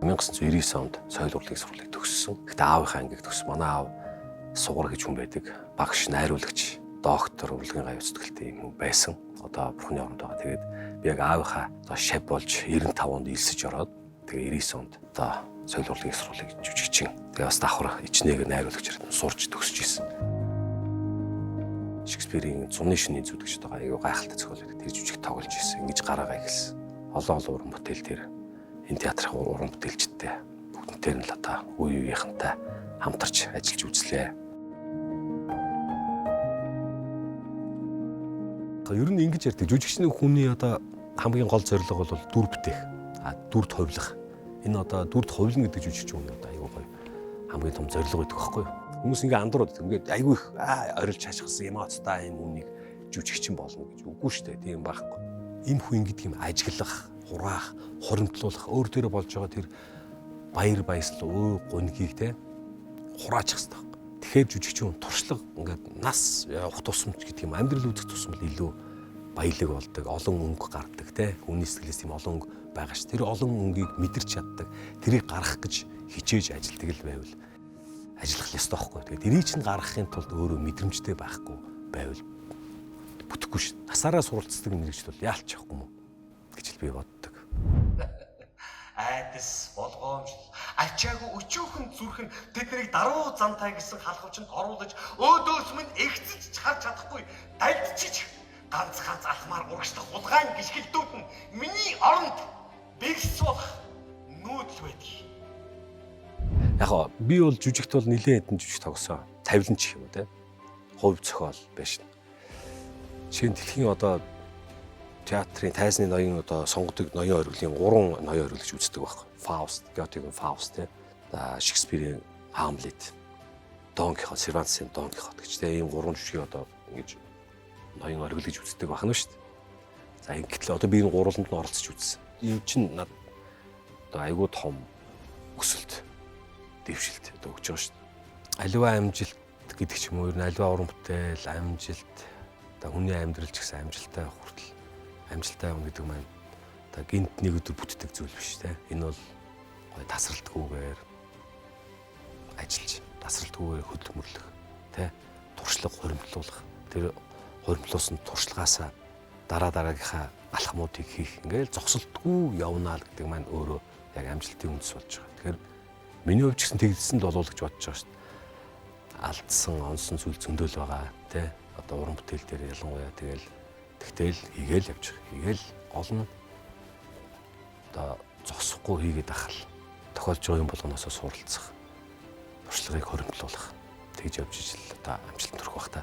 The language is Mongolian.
1999 онд соёл урлагийн сургуулийг төгссөн. Гэхдээ аавынхаа ангийг төгссөн. Манай аав Сугар гэж хүн байдаг. Багш, найруулагч, доктор, урлагийн гай зүтгэлтэй юм хүн байсан. Одоо бурхны оронд байгаа. Тэгээд би яг аавынхаа одоо шав болж 95 онд элсэж ороод, тэгээ 99 онд одоо соёл урлагийн сургуулийг жүжигчин. Тэгээ бас давхар ичнээг найруулагчаар сурч төгсөж исэн. Шекспирийн Зуны шөнийн зүүд гэж байгаа айгүй гайхалтай зохиол байдаг. Тэр жүжиг тоглож исэн. Ингэж гараагаа эхэлсэн. Олон олон уран бүтээл дээр энэ театрын уран бүтээлчдтэй бүгднтэй нь л одоо үе үеийнхэнтэй хамтарч ажиллаж үзлээ. Ер нь ингэж ярьдаг. Жүжигчний хүний одоо хамгийн гол зорилго бол дүр бүтээх. А дүрд хувилах. Энэ одоо дүрд хувилна гэдэг жүжигч хүний одоо айгүй гоё хамгийн том зорилго байдаг байхгүй юу? Хүмүүс ингээ андуураад ингээд айгүй их орилж хашгирсан эмоцтой юм үнийг жүжигчин болно гэж үгүй шүү дээ. Тийм байхгүй. Им хүн гэдэг юм ажиглах, хураах, хоримтлуулах, өөр дээрээ болж байгаа тэр баяр баясгал, өө гунгийг те хураачих хэрэгтэй байхгүй. Тэгэхээр жүжигчин хүн туршлага ингээд нас явах тусамж гэдэг юм амьдрал үзэх тусам л илүү баялаг болдог, олон өнгө гардаг те. Хүний сэтгэлээс тийм олон өнгө байгаа ш. Тэр олон өнгийг мэдэрч чаддаг, тэрийг гаргах гэж хичээж ажилтдаг л байвал ажиллах ёстой байхгүй. Тэгээд тэрийг чинь гаргахын тулд өөрөө мэдрэмжтэй байхгүй байвал бүтэхгүй ш. Насаараа суралцдаг мэрэгжил бол яалч явахгүй юм гэж л би боддог. Айдас, болгоомжлол, ачаагүй өчүүхэн зүрх нь тэднийг даруй зантай гэсэн халахвчанд оруулаж өөдөөс минь эгцэж харж чадахгүй дальдчиж ганц ганц алхмаар урагшлах хулгайн гიშгэлдүүд нь миний оронд бэлс болох нүүдэл байдаг. Яг гоо би бол жүжигт бол нилээн хэдэн жүжиг тогсон. Тавилан ч юм уу те. Хувь зохиол байж. Жишээ нь дэлхийн одоо театрын тайзны ноён одоо сонгодог ноён оргилын 3 ноён оргил гэж үздэг байхгүй. Фауст, Гётегийн Фауст те. За Шекспирийн Хамлет, Дон Кихот, Сервантесийн Дон Кихот гэж те ийм 3 жүжигийг одоо ингэж ноён оргил гэж үздэг байх нь шүү дээ. За ингэтэл одоо би энэ гурваланд нь оролцож үзсэн. Энэ чинь над одоо айгүй том өсөлт, дэвшилт одоо өгч байгаа шүү дээ. Аливаа амжилт гэдэг ч юм уу, ер нь аливаа уран бүтээл, амжилт, одоо хүний амьдрал ч гэсэн амжилттай хүртэл амжилттай явна гэдэг маань одоо гинт нэг өдөр бүтдэг зүйл биш те. Энэ бол гой тасралтгүйгээр ажиллаж, тасралтгүйгээр хөдөлмөрлөх, те. Туршлага хуримтлуулах. Тэр хуримтлуулсан туршлагаасаа дараа дараагийнхаа алхмуудыг хийх. Ингээл зогсолтгүй явнаа л гэдэг маань өөрөө яг амжилтын үндэс болж байгаа. Тэгэхээр миний хувьд ч гэсэн тэгдсэн л болов уу гэж бодож байгаа шүү дээ. Алдсан, онсон зүйл зөндөл байгаа, те. Одоо уран бүтээл дээр ялангуяа тэгэл тэгтэл хийгээл явж байгаа. Хийгээл гол нь одоо зогсохгүй хийгээд ахал тохиолж байгаа юм болгоноосоо суралцах, туршлагыг хоримтлуулах тэгж явж ижил одоо амжилт төрөх бах та.